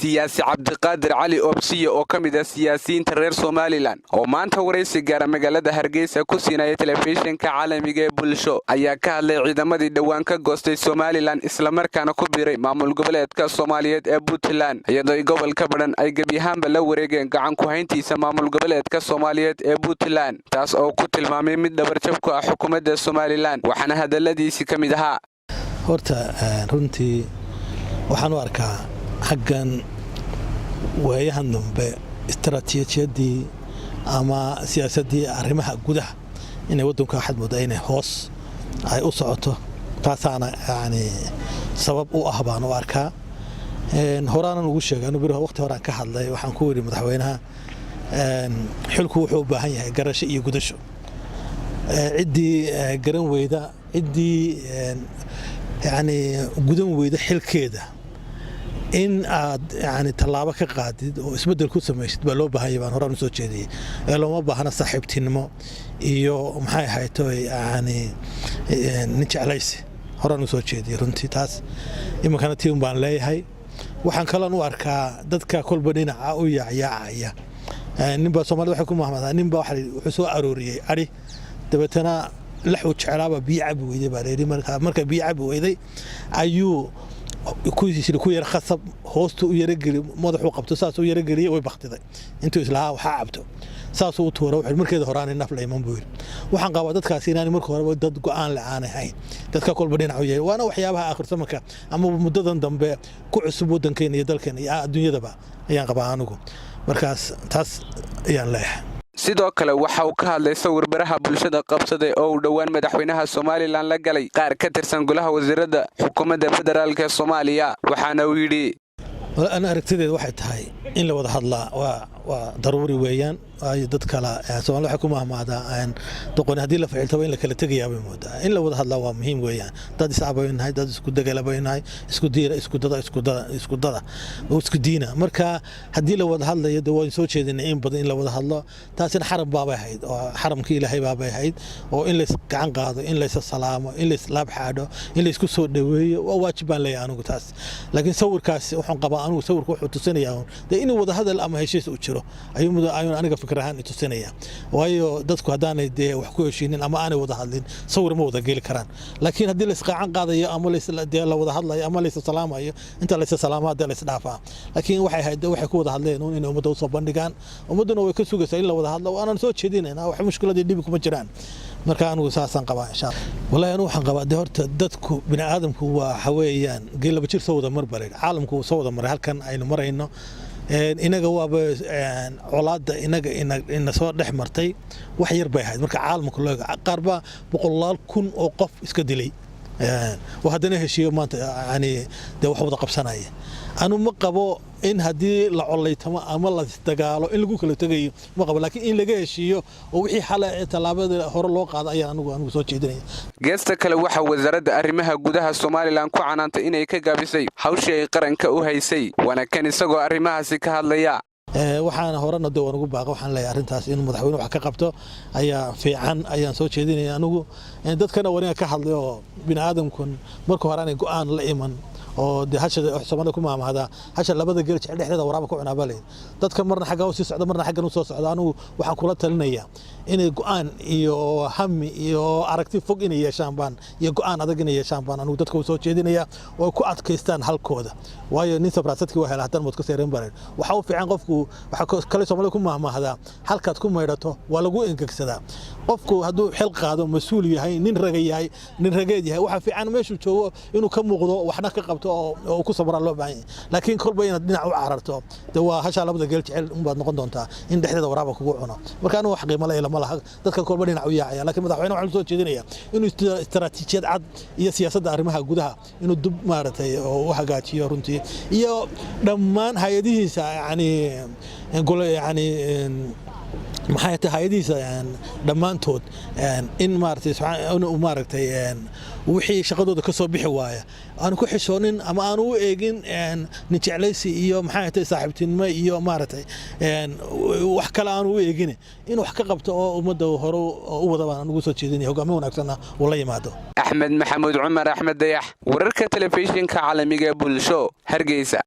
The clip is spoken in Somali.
Siyaasi Cabdiqaadir Cali Obsiye oo ka mid ah siyaasiyiinta reer Somaliland oo maanta waraysi gaara magaalada Hargeysa ku siinaya telefishinka caalamiga ee Bulsho ayaa ka hadlay ciidamadii dhowaan ka goostay Somaliland, islamarkaana ku biiray maamul goboleedka Soomaaliyeed ee Puntland, iyadoo gobolka Badhan ay gebi ahaanba la wareegeen gacan ku hayntiisa maamul goboleedka Soomaaliyeed ee Puntland, taas oo ku tilmaamay mid dhabarjab ku ah xukuumadda Somaliland. Waxaana hadaladiisii ka mid ahaa: Horta runtii waxaan u arkaa xaggan waayahan dambe istaraatiijiyadii ama siyaasaddii arrimaha gudaha inay waddanka waxaad moodaa inay hoos ay u socoto. Taasaana yani sabab u ah baan u arkaa. Horaanan ugu sheegay anu bir waqti horaan ka hadlay. Waxaan ku yidhi madaxweynaha, xilku wuxuu u baahan yahay garasho iyo gudasho. Ciddii garan weyda, ciddii yani gudan weyda xilkeeda, in aad yani tallaabo ka qaadid oo isbeddel ku samaysid baa loo baahanya baan horaan u soo jeediyey. Ee looma baahna saaxiibtinimo iyo maxay ahayto yani nin jeclaysi. Horaan u soo jeediyey runtii taas, iminkana tii un baan leeyahay. Waxaan kaloon u arkaa dadka kolba dhinaca u yaacyaacaya. Ninbaa Soomaalida waxay ku mahmadaa, ninbaa wuxuu soo arooriyey adhi, dabeetana laxuu jeclaaba biyo cabi weyday baa layidhi. Marka biyo cabi weyday ayuu ku yara khasab, hoostu u yarageli, madaxuu qabto, saasuu yarageliyey, way baktiday. Intuu islahaa waxaa cabto, saasuu u tuura. Wuxuu markeeda horaanay naf la iman buu yidhi. Waxaan qabaa dadkaasi inaanay marka horeba dad go'aan la aanay hayn, dadka kolba dhinac u yahay. Waana waxyaabaha aakhir samanka ama muddadan dambe ku cusub waddankeena iyo dalkeena iyo adduunyadaba ayaan qabaa anigu. Markaas taas ayaan leeyahay. Sidoo kale waxa uu ka hadlay sawir baraha bulshada qabsaday oo uu dhowaan madaxweynaha Somaliland la galay qaar ka tirsan golaha wasiirada xukuumadda federaalka ee Soomaaliya. Waxaana uu yidhi: Ana aragtideeda waxay tahay in la wada hadlaa waa daruuri weeyaan, waayo dad kala Soomaalida waxay ku mahmaadaa, doqoni haddii la ficiltaba in la kala tegayaa bay moodaa. In la wada hadlaa waa muhiim weeyaan. Dad iscabaynu nahay, dad isku degala baynu nahay, isku diira, isku dada, isku dada, isku diina. Marka haddii la wada hadlayo, de waan soo jeedinay in badan in la wada hadlo. Taasina xaram baabay ahayd oo xaramkii Ilaahay baabay ahayd, oo in lays gacan qaado, in laysa salaamo, in lays laab xaadho, in laysku soo dhoweeyo waa waajib baan leeyahay anigu taas. Laakiin sawirkaasi wuxuun qabaa anigu, sawirku wuxuu tusinayaa dee in wada hadal ama heshiis uu jiro ayuu aniga fikir ahaan tusinaya. Waayo dadku haddaanay dee wax ku heshiinin ama aanay wada hadlin, sawir ma wada geli karaan. Laakiin haddii laysqaacan qaadayo ama dee la wada hadlayo ama laysa salaamayo, inta laysa salaamaa dee laysdhaafaa. Laakiin waxay ahayd waxay ku wada hadleen un inay ummadda usoo bandhigaan. Ummadduna way ka sugaysaa in la wada hadlo, waanaan soo jeedinayna. Wax mushkiladii dhibi kuma jiraan. Marka anigu saasaan qabaa, insha Allah. Wallahi anigu waxaan qabaa dee horta dadku bini aadamku waa waxa weeyaan geel laba jir soo wada mar baray. Caalamku soo wada maray halkan aynu marayno. Inaga waaba colaadda inaga ina soo dhex martay wax yar bay ahayd marka caalamka loo eego. Qaar baa boqolaal kun oo qof iska dilay oo haddana heshiiyo maanta yani dee wax wada qabsanaya. Anu ma qabo in haddii la collaytamo ama la dagaalo in lagu kala tegayo, ma qabo. Laakiin in laga heshiiyo oo wixii xala tallaabada hore loo qaado ayaan anigu soo jeedinaya. Geesta kale, waxaa wasaaradda arrimaha gudaha Somaliland ku canaantay inay ka gaabisay hawshii ay qaranka u haysay. Waana kan isagoo arrimahaasi ka hadlaya. Waxaana horena de waan ugu baaqa. Waxaan leeyahay arrintaas in madaxweyne wax ka qabto ayaa fiican ayaan soo jeedinaya anigu. Dadkana waa ka hadlay oo bini aadamkun marka hore aanay go'aan la iman oo dee hasha Soomaalida ku maamahdaa, hasha labada geel jecel dhexdeeda waraaba ku cunaa baa layidhi. Dadka marna xagga u sii socda, marna xaggan u soo socda. Anigu waxaan kula talinayaa inay go'aan iyo hami iyo aragti fog inay yeeshaan baan iyo go'aan adag inay yeeshaan baan anigu dadka u soo jeedinayaa, oo ay ku adkaystaan halkooda. Waayo nin sabraasadkii waa hela haddana mood ka seereen baa layidhi. Waxaa u fiican qofku, waxaa kale Soomaalida ku mahmaahdaa, halkaad ku maydhato waa lagu engegsadaa. Qofku hadduu xil qaado, mas-uul yahay, nin raga yahay, nin rageed yahay, waxaa fiican meeshuu joogo inuu ka muuqdo, waxna ka qabto oo ku sabraa loo baahan yahay. Laakiin kolba inaad dhinac u cararto, de waa hashaa labada geel jecel unbaad noqon doontaa in dhexdeeda waraaba kugu cuno. Marka anigu wax qiimo le lama laha dadka kolba dhinac u yaacaya. Laakiin madaxweyne waxaan soo jeedinaya inuu istaraatiijiyad cad iyo siyaasadda arrimaha gudaha inuu dub maaragtay oo u hagaajiyo runtii, iyo dhammaan hay-adihiisa, yani yani maxay tahay, hay-adihiisa dhammaantood in maaragtay inuu maaragtay wixii shaqadooda ka soo bixi waaya aanu ku xishoonin ama aanu u eegin nin jeclaysi iyo maxay tahay saaxiibtinimo iyo maaragtay wax kale aanu u eegin, in wax ka qabto oo ummadda hore u wada baan ugu soo jeedinaya. Hogaamiye wanaagsanna uu la yimaado. Axmed Maxamuud Cumar, Axmed Dayax, wararka telefishinka caalamiga ee Bulsho, Hargeysa.